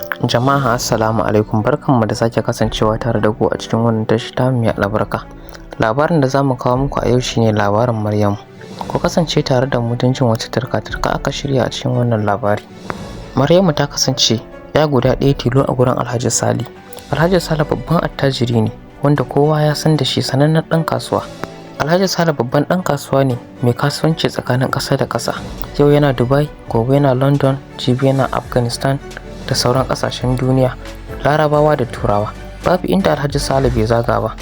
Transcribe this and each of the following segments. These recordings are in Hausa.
Jama'a, assalamu alaikum, barkanmu da sake kasancewa tare da ku a cikin wannan tashi ta mai albarka. Labarin da zamu kawo muku a yau shine labarin Maryamu. Ku kasance tare da mu don jin wace turka-turka aka shirya a cikin wannan labari. Maryamu ta kasance ya guda ɗaya tilo a gurin Alhaji Sale. Alhaji Sale babban attajiri ne wanda kowa ya san da shi, sanannen ɗan kasuwa. Alhaji Sale babban ɗan kasuwa ne mai kasuwanci tsakanin ƙasa da ƙasa. Yau yana Dubai, gobe yana London, jibi yana Afghanistan da sauran ƙasashen duniya, Larabawa da Turawa. Babu inda Alhaji Sale bai zaga ba.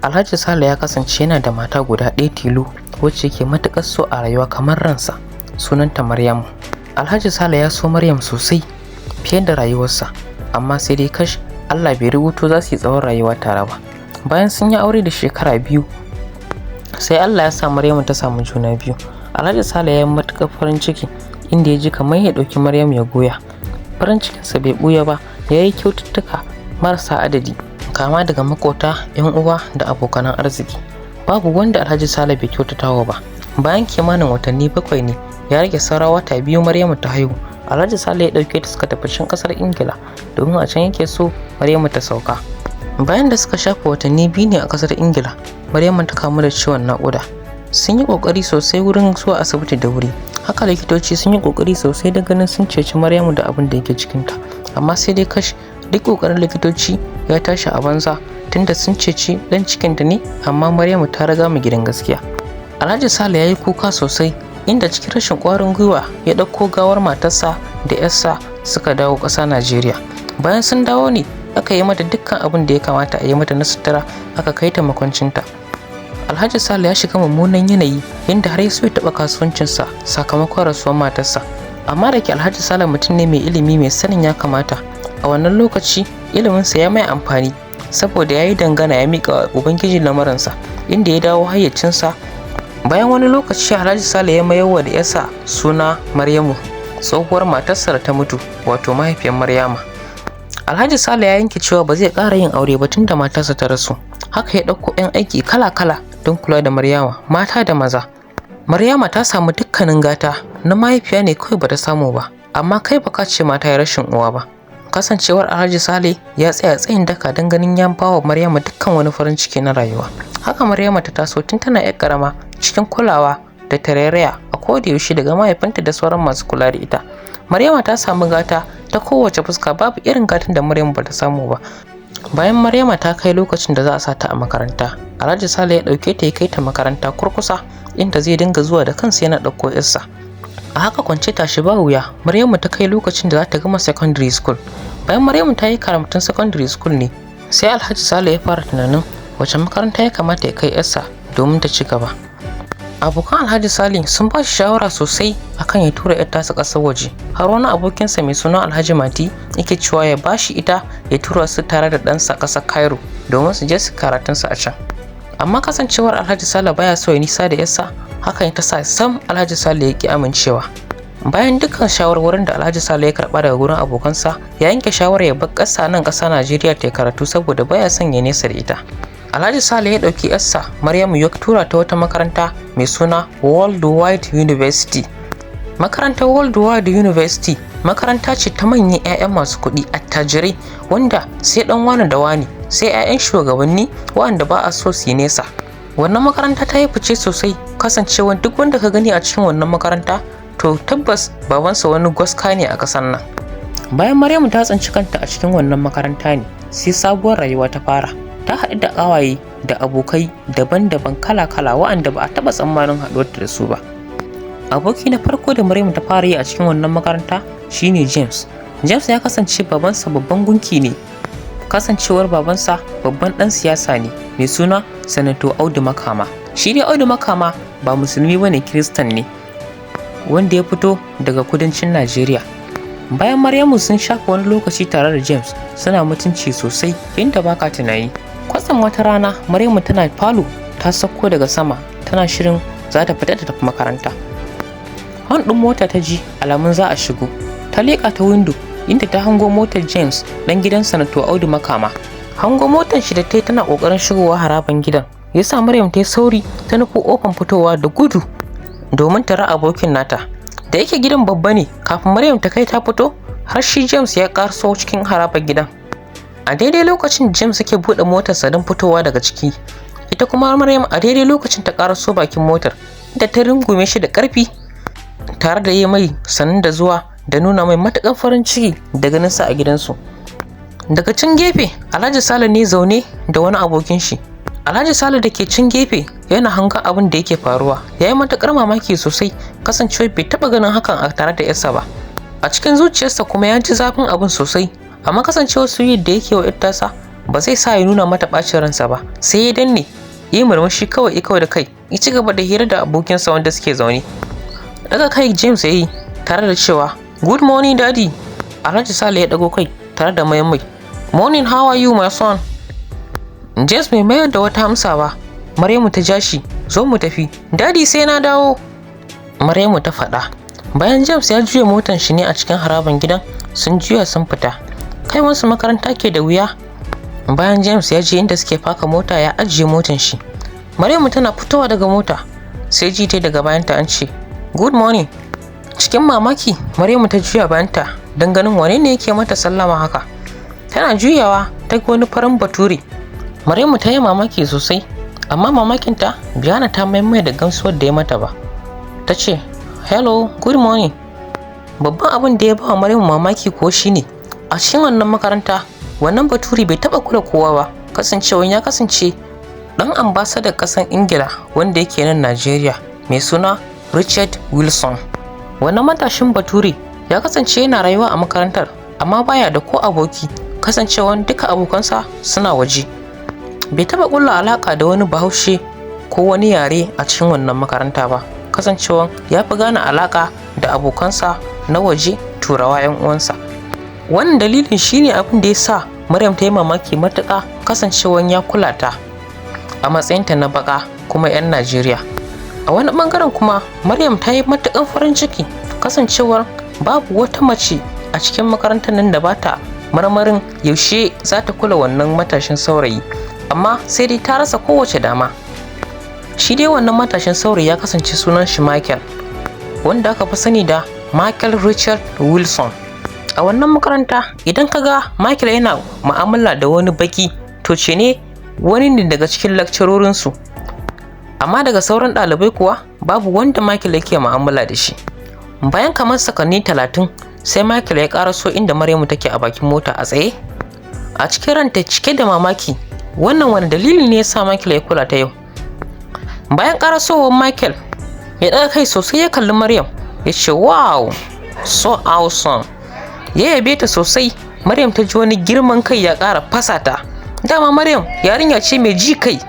Alhaji Sale ya kasance yana da mata guda ɗaya tilo wacce yake matuƙar so a rayuwa kamar ransa. Sunanta Maryamu. Alhaji Sale ya so Maryam sosai fiye da rayuwarsa, amma sai dai kash, Allah bai rubuto za su yi tsawon rayuwa tare ba. Bayan sun yi aure da shekara 2, sai Allah ya sa Maryamu ta samu juna biyu. Alhaji Sale ya yi matuƙar farin ciki, inda ya ji kamar ya ɗauki Maryam ya goya. Farin cikinsa bai ɓuya ba, ya yi kyaututtuka marasa adadi, kama daga makota, 'yan uwa da abokanan arziki. Babu wanda Alhaji Sale bai kyautatawa ba. Bayan kimanin watanni 7 ne, ya rage saura wata 2 Maryamu ta haihu. Alhaji Sale ya ɗauke ta suka tafi can ƙasar Ingila domin a can yake so Maryamu ta sauka. Bayan da suka shafe watanni 2 ne a ƙasar Ingila, Maryamu ta kamu da ciwon naƙuda. Sun yi ƙoƙari sosai wurin zuwa asibiti da wuri. Haka likitoci sun yi ƙoƙari sosai don ganin sun ceci Maryamu da abin da yake cikinta. Amma sai dai kash, duk ƙoƙarin likitoci ya tashi a banza, tunda sun ceci ɗan cikinta ne, amma Maryamu ta riga mu gidan gaskiya. Alhaji Sale ya yi kuka sosai, inda cikin rashin ƙwarin gwiwa ya ɗauko gawar matarsa da 'yarsa suka dawo ƙasa Najeriya. Bayan sun dawo ne aka yi mata dukkan abin da ya kamata a yi mata na sutura, aka kai ta makwancinta. Alhaji Sale ya shiga mummunan yanayi, inda har ya so ya taɓa kasuwancinsa sakamakon rasuwar matarsa. Amma da ke Alhaji Sale mutum ne mai ilimi, mai sanin ya kamata. A wannan lokaci iliminsa ya mai amfani, saboda ya yi dangana ya miƙa wa Ubangiji lamarinsa, inda ya dawo hayyacinsa. Bayan wani lokaci Alhaji Sale ya mayarwa da 'yarsa suna Maryamu, tsohuwar matarsa da ta mutu, wato mahaifiyar Maryama. Alhaji Sale ya yanke cewa ba zai ƙara yin aure ba tunda matarsa ta rasu. Haka ya ɗauko 'yan aiki kala-kala don kula da Maryama, mata da maza. Maryama ta samu dukkanin gata, na mahaifiya ne kawai bata samu ba, amma kai baka ce mata ya rashin uwa ba. Kasancewar Alhaji Sale ya tsaya tsayin daka don ganin ya bawa Maryama dukkan wani farin ciki na rayuwa. Haka Maryama ta taso tun tana 'yar ƙarama cikin kulawa da tarairaya a koda yaushe daga mahaifinta da sauran masu kula da ita. Maryama ta samu gata ta kowace fuska, babu irin gatan da Maryam bata samu ba. Bayan Maryama ta kai lokacin da za a sa ta a makaranta, Alhaji Sale ya ɗauke ta ya kai ta makaranta kurkusa, inda zai dinga zuwa da kansa yana ɗauko 'yarsa. A haka kwance tashi ba wuya, Maryamu ta kai lokacin da za ta gama secondary school. Bayan Maryamu ta yi karatun secondary school ne, sai Alhaji Sale ya fara tunanin wace makaranta ya kamata ya kai 'yarsa domin ta ci gaba. Abokan Alhaji Sale sun ba shi shawara sosai akan ya tura 'yar tasa ƙasar waje. Har wani abokinsa mai suna Alhaji Mati yake cewa ya ba shi ita ya tura su tare da ɗansa ƙasar Cairo domin su je su karatunsu a can. Amma kasancewar Alhaji Sale baya so ya nisa da 'yarsa, hakan ta sa sam Alhaji Sale ya ƙi amincewa. Bayan dukkan shawarwarin da Alhaji Sale ya karɓa daga gurin abokansa, ya yanke shawarar ya bar ƙasa nan ƙasa Najeriya ta karatu saboda baya son ya nesa da ita. Alhaji Sale ya ɗauki 'yarsa Maryamu ya tura ta wata makaranta mai suna Worldwide University. Makarantar Worldwide University makaranta ce ta manyan 'ya'yan masu kuɗi, attajirai, wanda sai ɗan wane da wane, sai 'ya'yan shugabanni waɗanda ba a so su yi nesa. Wannan makaranta ta yi fice sosai, kasancewar duk wanda ka gani a cikin wannan makaranta to tabbas babansa wani gwaska ne a ƙasar nan. Bayan Maryamu ta tsinci kanta a cikin wannan makaranta ne, sai sabuwar rayuwa ta fara. Ta haɗu da ƙawaye da abokai daban-daban, kala-kala, waɗanda ba a taɓa tsammanin haɗuwarta da su ba. Aboki na farko da Maryamu ta fara yi a cikin wannan makaranta shine James. James ya kasance babansa babban gunki ne. Kasancewar babansa babban ɗan siyasa ne mai suna Sanato Audu Makama. Shi dai Audu Makama ba musulmi bane, Kiristan ne, wanda ya fito daga kudancin Najeriya. Bayan Maryamu sun shafa wani lokaci tare da James, suna mutunci sosai inda baka tunani. Kwatsam wata rana Maryamu tana falo, ta sauko daga sama tana shirin za ta fita ta tafi makaranta. Hon ɗin mota ta ji alamun za a shigo. Ta leƙa ta windo, inda ta hango motar James, ɗan gidan Sanato Audu Makama. Hango motar shi da ta yi tana ƙoƙarin shigowa haraban gidan, ya sa Maryam ta yi sauri ta nufo ƙofar fitowa da gudu domin ta ra abokin nata. Da yake gidan babba ne, kafin Maryam ta kai ta fito, Har shi James ya ƙaraso cikin harabar gidan. A daidai lokacin James yake buɗe motarsa don fitowa daga ciki, ita kuma Maryam a daidai lokacin ta ƙaraso bakin motar, inda ta rungume shi da ƙarfi tare da yi mai sannu da zuwa da nuna mai matuƙar farin ciki da ganinsa a gidansu. Daga can gefe, Alhaji Sale ne zaune da wani abokin shi. Alhaji Sale da ke can gefe yana hangen abin da yake faruwa, ya yi matuƙar mamaki sosai kasancewar bai taɓa ganin hakan a tare da 'yarsa ba. A cikin zuciyarsa kuma ya ji zafin abin sosai, amma kasancewar soyayyar da yake wa 'yar tasa ba zai sa ya nuna mata ɓacin ransa ba, sai ya danne, ya yi murmushi kawai ya kau da kai, ya ci gaba da hira da abokinsa wanda suke zaune. Ɗaga kai James ya yi tare da cewa, "Good morning, Daddy." Alhaji Sale ya ɗago kai tare da mayar mai, "Morning, how are you, my son?" James bai mayar da wata amsa ba. Maryamu ta ja shi, "Zo mu tafi." "Daddy, sai na dawo," Maryamu ta faɗa. Bayan James ya juya motan shi ne a cikin harabar gidan, sun juya sun fita. Kaiwansu makaranta ke da wuya, bayan James ya je inda suke faka mota ya ajiye motan shi. Maryamu tana fitowa daga mota, sai ji ta daga bayanta an ce, "Good morning." Cikin mamaki, Maryamu ta juya bayanta don ganin wane ne yake mata sallama haka. Tana juyawa ta ga wani farin bature. Maryamu ta yi mamaki sosai, amma mamakinta bai hana ta mai da gamsuwar da ya mata ba. Ta ce, "Hello, good morning." Babban abin da ya ba wa Maryamu mamaki ko shine, a cikin wannan makaranta, wannan bature bai taɓa kula kowa ba, kasancewan ya kasance ɗan ambasadar ƙasar Ingila wanda yake nan Najeriya mai suna Richard Wilson. Wannan matashin bature ya kasance yana rayuwa a makarantar, amma baya da ko aboki, kasancewan duka abokansa suna waje. Bai taɓa ƙulla alaƙa da wani Bahaushe ko wani yare a cikin wannan makaranta ba, kasancewan ya fi gane alaƙa da abokansa na waje, Turawa 'yan uwansa. Wannan dalilin shine abin da ya sa Maryam ta yi mamaki matuƙa, kasancewan ya kula ta a matsayinta na baƙa kuma 'yan Najeriya. A wani ɓangaren kuma, Maryam ta yi matuƙar farin ciki kasancewar babu wata mace a cikin makarantar nan da ba ta marmarin yaushe za ta kula wannan matashin saurayi, amma sai dai ta rasa kowace dama. Shi dai wannan matashin saurayi ya kasance sunan shi Michael, wanda aka fi sani da Michael Richard Wilson. A wannan makaranta, idan ka ga Michael yana mu'amala da wani baki, to ce ne wani ne daga cikin lakcarorinsu. Amma daga sauran ɗalibai kuwa, babu wanda Michael yake mu'amala da shi. Bayan kamar sakanni 30, sai Michael ya ƙaraso inda Maryamu take a bakin mota a tsaye. A cikin ranta cike da mamaki, wannan wani dalili ne ya sa Michael ya kula ta yau? Bayan ƙarasowar Michael, ya ɗaga kai sosai ya kalli Maryam, ya ce, "Wow, so awesome." Ya yabe ta sosai. Maryam ta ji wani girman kai ya ƙara fasa ta. Dama Maryam yarinya ce mai ji kai.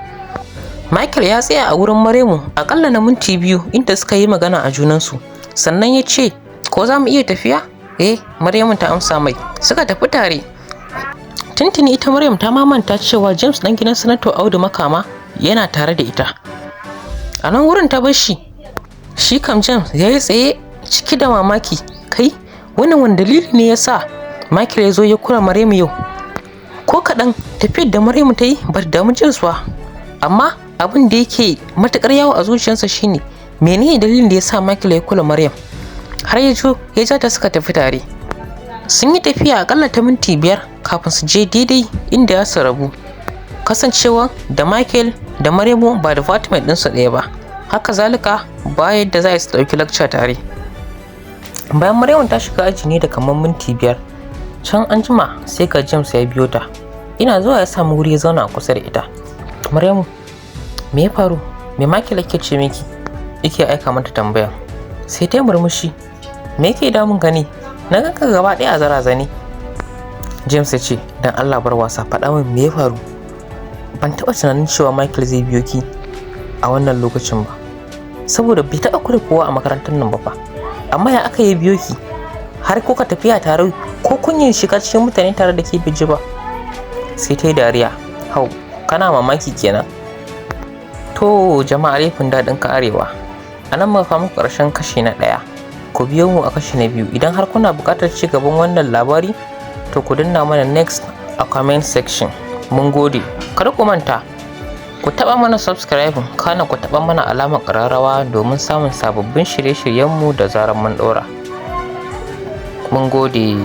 Michael ya tsaya a wurin Maryamu aƙalla na minti 2, inda suka yi magana a junansu. Sannan ya ce, "Ko za mu iya tafiya?" "Eh," Maryamu ta amsa mai. Suka tafi tare. Tuntuni ita Maryam ta mamanta cewa James ɗan gidan Sanato Audu Makama yana tare da ita. A nan wurin ta bar shi. Shi kam James ya yi tsaye cike da mamaki. Kai, wannan wani dalili ne ya sa Michael ya zo ya kula Maryamu yau? Ko kaɗan tafiyar da Maryamu ta yi ba ta damu James ba. Amma abin da yake matuƙar yawo a zuciyarsa shine, menene dalilin da ya sa Michael ya kula Maryam har ya jo ya ja ta suka tafi tare? Sun yi tafiya akalla ta minti 5 kafin su je daidai inda ya su rabu. Kasancewa da Michael da Maryamu ba department ɗinsu ɗaya ba, haka zalika ba yadda za su ɗauki lecture tare. Bayan Maryamu ta shiga aji ne da kamar minti 5, can an jima sai ga James ya biyo ta. Ina zuwa ya samu wuri ya zauna a kusa da ita. "Maryamu, me ya faru? Me Michael yake ce miki?" yake aika mata tambaya. Sai ta murmushi. "Me yake damun ka ne? Na ganka gaba ɗaya a zarazane." James ya ce, "Dan Allah bar wasa, faɗa min me ya faru. Ban taɓa tunanin cewa Michael zai biyo ki a wannan lokacin ba, saboda bai taɓa kula kowa a makarantar nan ba fa. Amma ya aka yi biyo ki har kuka tafiya tare, ko kunyin shiga cikin mutane tare da ke bai ji ba?" Sai ta yi dariya. "Hau, kana mamaki kenan." To jama'a, laifin daɗin ka arewa. A nan muka kawo muku ƙarshen kashi na ɗaya. Ku biyo mu a kashi na biyu. Idan har kuna buƙatar ci gaban wannan labari, to ku danna mana next a comment section. Mun gode. Kar ku manta ku taɓa mana subscribe, kana ku taɓa mana alamar ƙararrawa domin samun sababbin shirye-shiryenmu da zarar mun ɗora. Mun gode.